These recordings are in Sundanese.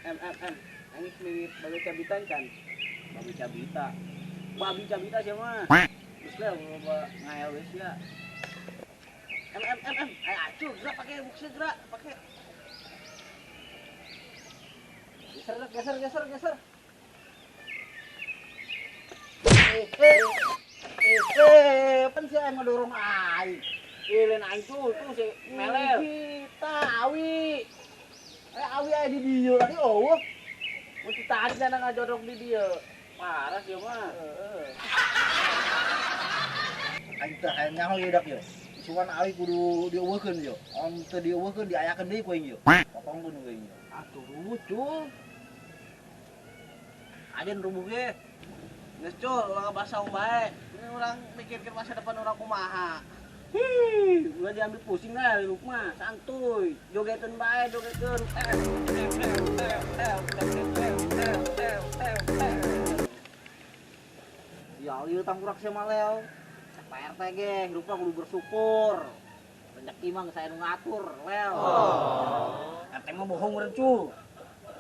M M M. Aing mirip babi cabitan kan. Babi cabita. Babi cabita siapa? Geus lah loba ngael geus ya. M M M M. Ayo acul gerak pakai bukse gerak, pakai. Geser geser geser geser. Pan si aing ngedorong aing. Lain aing tuh si melel. Kita awi. Awi aya di dieu tadi eueuh. Mun tadi dana ngajodok di dieu. Parah sih mah. Heeh. Aing teh hayang nyaho ieu dak ieu. Cuman awi kudu dieuweuhkeun ieu. On teu dieuweuhkeun diayakeun deui ku aing ieu. Potongkeun ku aing ieu. Atuh rubuh. Ajen rubuh ge. Geus cul, ulah ngabasau bae. Ini urang mikirkeun masa depan urang kumaha. Hih, ulah diambil pusing lah hirup mah, santuy. Jogeteun bae, jogeteun. Ya ieu tangkurak sia mah leo. Pak RT ge hirupna kudu bersyukur. Rezeki mah geus aya nu ngatur, leo. RT mah bohong urang cul.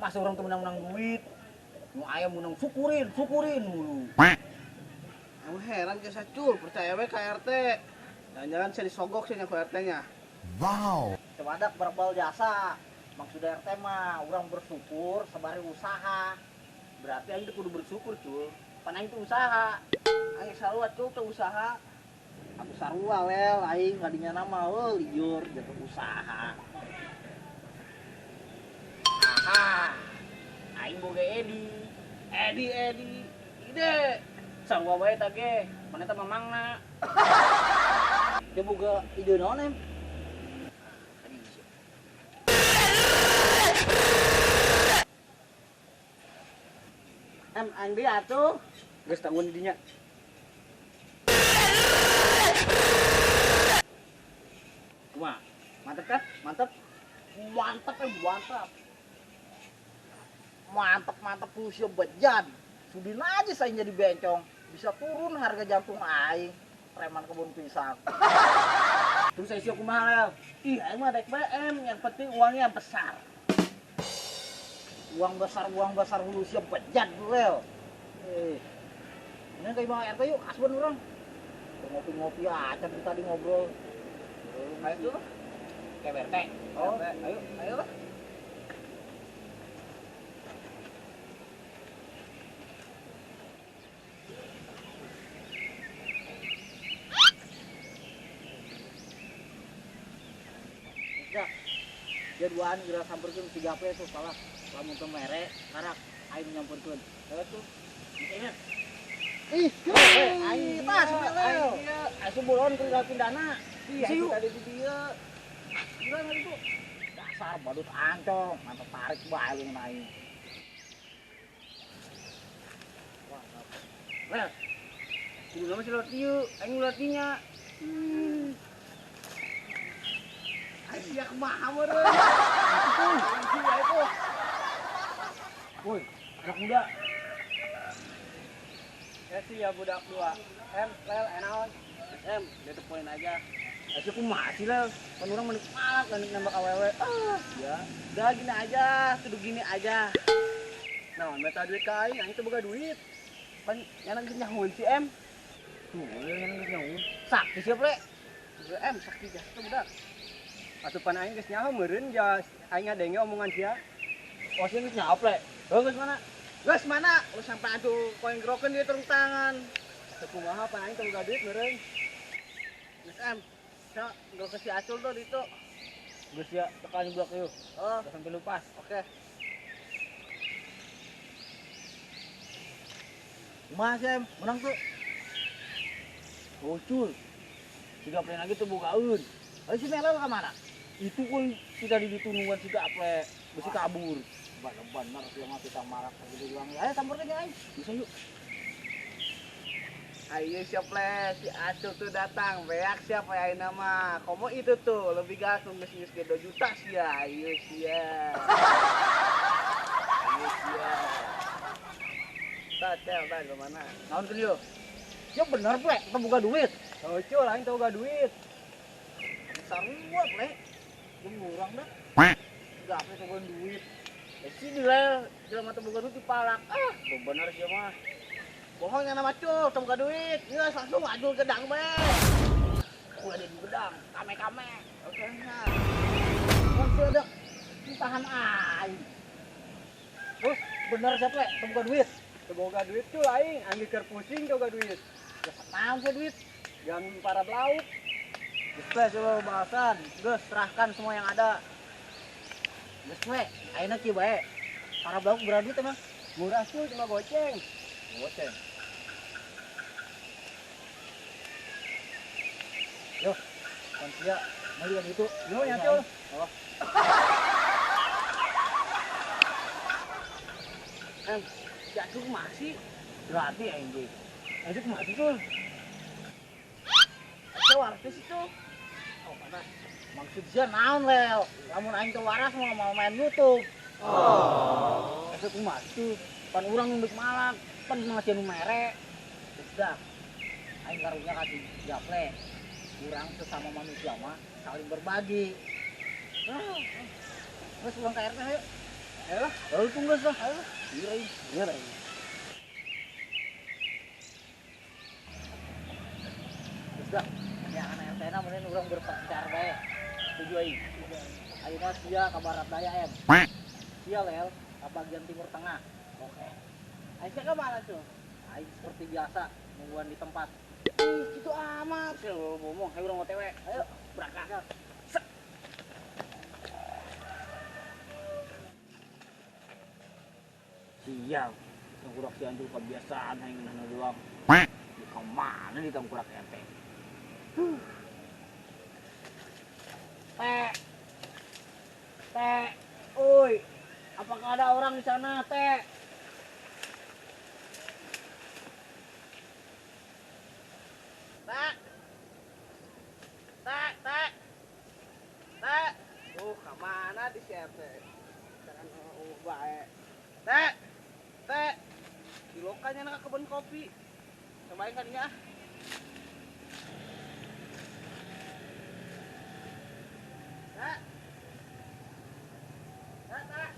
Masa urang teu menang-menang duit. Nu aya menang syukurin, syukurin mulu. Aku heran ke cul, percaya we ka RT. Jangan-jangan saya disogok sih ku RT-nya. Wow. Cebadak berbal jasa. Maksud RT mah urang bersyukur sebari usaha. Berarti aing teh kudu bersyukur, cul. Pan aing teh usaha. Aing sarua cul teh usaha. Aku sarua lel aing kadinya nama heuh liur jatuh usaha. Aha. Aing boga Edi. Edi Edi. Ide. Sarua wae tah ge. Mana teh mamangna. Dia boga ide naon em? Em aing deui atuh. Geus tanggung di dinya. Kumaha? Mantep kan? Mantep. Mantep mantap. Mantep mantep usia bejan. Sudin aja saya jadi bencong. Bisa turun harga jantung aing. Preman kebun pisang. Terus saya siap kumaha lel? Ih, aing mah rek BM, yang penting uangnya besar. Uang besar hulu siap bejan lel. Ini kayak Bang RT yuk, kasbon urang. Ngopi-ngopi aja tuh tadi ngobrol. Ayo tuh. Kayak RT. Oh, ayo, ayo lah. Ya, dia duaan geura samperkeun si gape tuh salah. Lamun teu mere, karak aing nyamperkeun. Heuh tuh. Ingat. Ih, aing tas melel. Aing bolon keur pindana. Iya, Siu. tadi di dieu. Gimana itu? Dasar badut ancong, mantep tarik bae lu aing. Wah, Lel. Kudu mah lewat dieu, aing lewat dinya. Sia kumaha meureun. Sia itu. Woi, anak muda. Ya sih ya budak dua. M, Lel, enaon. M, dia tuh poin aja. Asa kumaha sih Lel? Pan urang mah malak dan nembak awewe. Ah, ya. Udah gini aja, kudu gini aja. Nah, minta duit ka aing, aing teu boga duit. Pan nyana geus nyahoeun si M. Tuh, nyana geus nyahoeun. Sakti siap, Le. M sakti jasa tuh budak. Atuh pan aing geus nyaho meureun ja aing ngadenge omongan sia. Oh, sia geus nyaho, Le. Heuh, geus mana? Geus mana? Lu sampai atuh koin gerokeun dia turun tangan. Atuh kumaha pan aing teu boga duit meureun. Geus M. Sok, geus si Acul tuh ditu. Geus ya, tekan blok yeuh. Oh, sampai lupas. Oke. Kumaha sih, Em? Menang tuh. Oh, cul. Tiga plan lagi tuh bogaeun. Ayo si Melel ka mana? Itu kan kita di ditunungan si gaple, besi kabur. Bener-bener sih mah kita marah segitu doang. Ayo samperkeun aing. Bisa yuk. Ayo siap le, si Acul tuh datang, beak siapa ya nama. Komo itu tuh lebih galak tuh geus-geus ge 2 juta sih ya. Ayo sia. Ayo sia. Tah, tel, tah, kemana? Naon keun yeuh? Ya bener, Ple, teu boga duit. Oh, cul, aing teu boga duit. Sarua, Ple. Jeung urang dah. Gaple teu boga duit. Si dilel jelema teu boga duit dipalak. Ah, bener sia mah. Bohong yang nama cul, teu boga duit. Geus langsung ajul gedang bae. Ulah di gedang, kame-kame. Oke, nah. Mun sia dek ditahan aing. Terus bener sia ple, teu boga duit. Teu boga duit cul aing, angge keur pusing teu boga duit. Geus naon sia duit? Gang para belauk. Geus ple coba bahasan. Geus serahkan semua yang ada. Geus ple, ayeuna kieu bae. Para belauk berapa duit emang? Murah cul, cuma goceng. Goceng. Yo, kan sia meuli yang itu. Yo, ya cul. Oh. Si Acung masih berarti aing ge. Acung masih cul. Acung waras sih cul. Oh, panas. Maksud sia naon lel? Lamun aing teu waras mau main YouTube. Oh. Acung masih pan urang nunduk malak, pan mah nu mere. Geus aing karunya ka si Japle. Urang sesama manusia mah saling berbagi. Geus urang ka RT hayu. Ayo, baru tunggu lah. Ayo. Iya, iya. Geus dah. Ya anak RT na meureun urang berpencar bae. Setuju aing. Ayeuna sia ka barat daya em. Sia lel ka bagian timur tengah. Oke. Aisyah ka mana tuh? Aing seperti biasa nungguan di tempat. Ih, gitu amat. Sih lu ngomong, ayo urang OTW. Ayo, berangkat. Sial, tengkurak si anjur kebiasaan aing ngeunah doang. Di kamana di tengkurak RT? Teh. Teh. Oi, apakah ada orang di sana, Teh? Teh. Teh, teh. Teh. Kamana di si RT? Jangan bae. Teh. Teh. Dilokannya nak ke kebun kopi. Cobain kan ya. Teh. Teh, teh.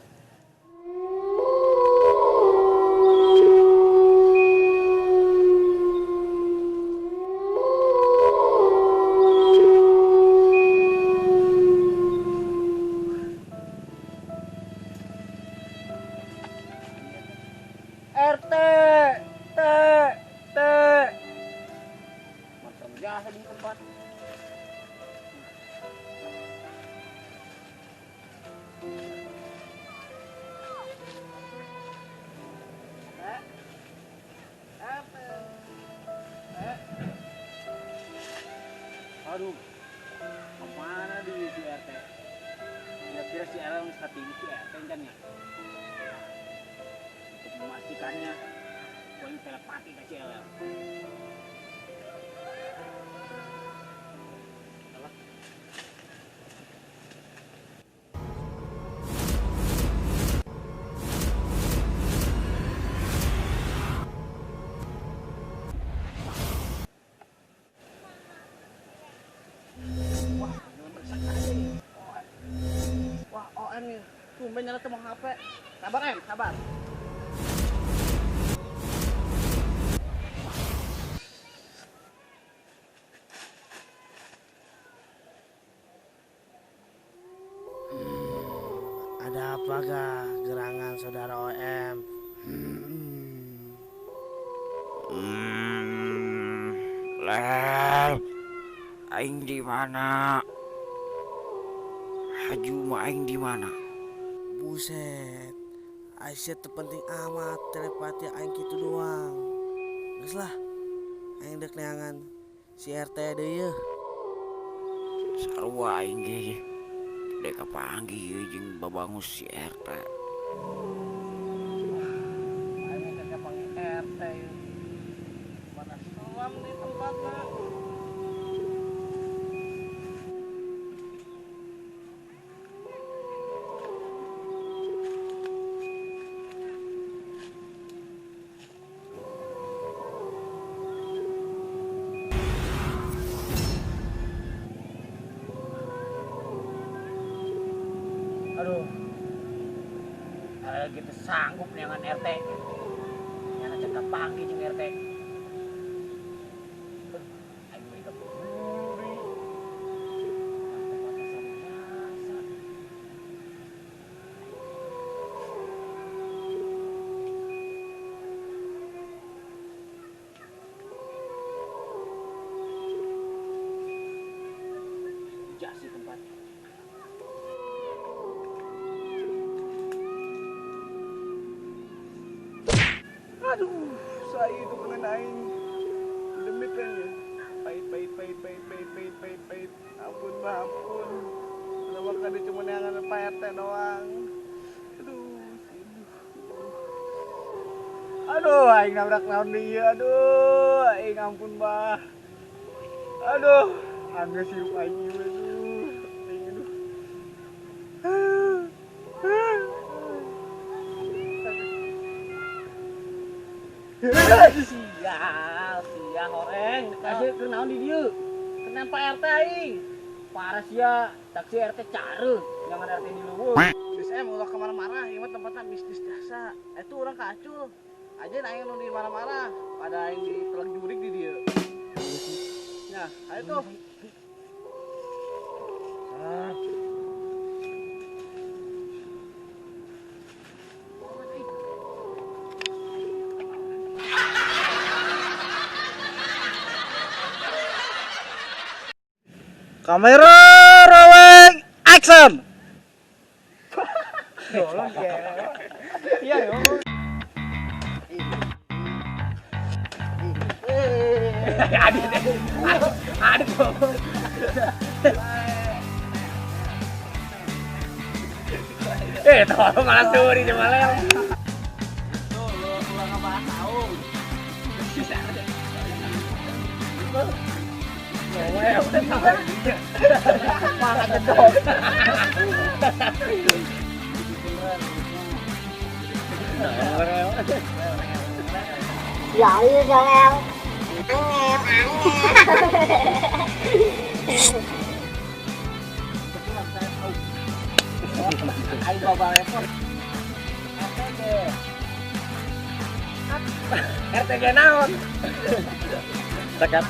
RT, T, T. Macam jasa di tempat. Aduh, kemana di si RT? Kira-kira si RT yang saat ini si RT kan ya? Untuk memastikannya, gue ini telepati ke si LL. Wah, OM nih. Tumben nyala temu HP. Sabar, Em, sabar. Ada apakah gerangan saudara OM? Lel, aing di mana? Haju mah aing di mana? Buset, Aisyah terpenting amat telepati aing kitu doang. Geus lah, aing dek neangan si RT deui yeuh. Sarua aing ge. Dek kapanggih jeung babangus si RT. Aing teh kapanggih RT. Mana suam di tempatna. Aduh. Sia gitu sanggup neangan RT. Nyana cek kapanggih jeung RT. Aing we keburi. Tempatnya biasa. Jasi tempat. Aduh, saya itu kena aing. Demit kayaknya. Pahit, pahit, pahit, pahit, pahit, pahit, pahit, pahit. Ampun, bah, ampun. Kenapa kada cuma neangan Pak RT doang. Aduh, aduh. Aduh, aing nabrak naon deui. Aduh, aing ampun, bah. Aduh, anggeus hirup aing ieu aduh. Aing aduh. Sial, sia horeng. Kasih keur naon di dieu? Kena Pak RT aing. Parah sia, taksi RT care, jangan RT di leuweung. Geus em ulah kemana-marah, ieu mah tempatna bisnis jasa. Itu orang kacul. Aja aing nu di marah-marah, pada aing di telak jurik di dieu. Nah, ayo tuh. Kamera rolling action. Tolong ya. Iya yo. Aduh, aduh. Tolong malah suri cuma lel. Tuh, lu ulah ngebahas tahu. Malah gedok. Ya iya jangan. Angel, angel. Ayo bawa repot. RTG. RTG naon? Tekan.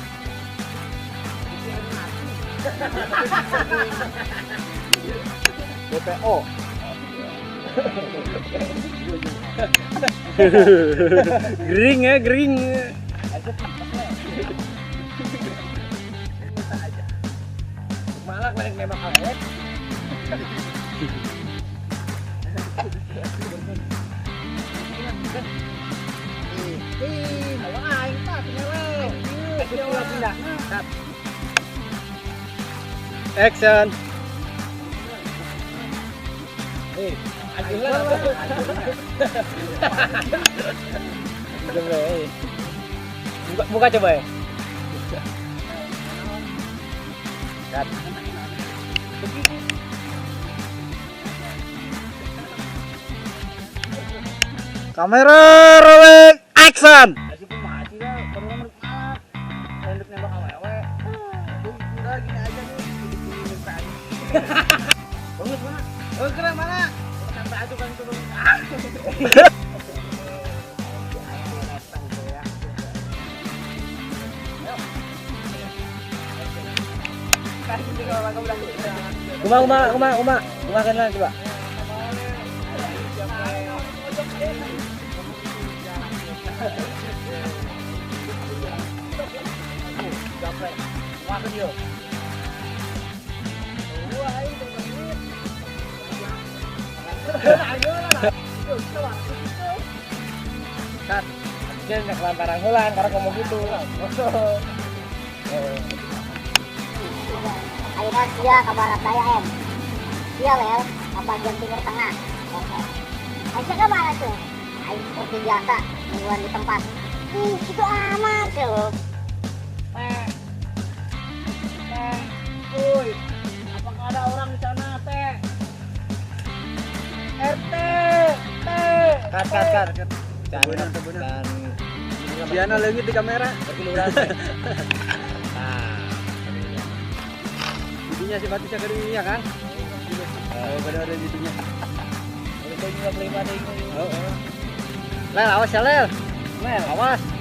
BPO. Gering ya, gering. Malah balik nembak awet. Ih, mau aing tak nyewe. Pindah. Action. Buka, buka coba ya. Cut. Kamera rolling action. Bagus mana? Oh, keren mana? Sampai aja kan turun. Kuma kuma kuma kuma kuma kenalan coba. Kat, dia nggak kelantaran hulan karena ngomong gitu. Ayeuna sia ka barat daya em. Sia lel ka bagian timur tengah. Aisyah ka mana tuh? Aing seperti biasa nungguan di tempat. Ih, itu amat sih lo. Teh, teh, uy, apakah ada orang di sana teh? RT, teh. Kat kat kat. Jangan dan Diana leungit di kamera. Nah, Jadinya si Batisnya ke dunia kan? Oh, benar ada jadinya. Itu juga 5 deui. Heeh. Lel, awas ya, Lel. Lel, Awas.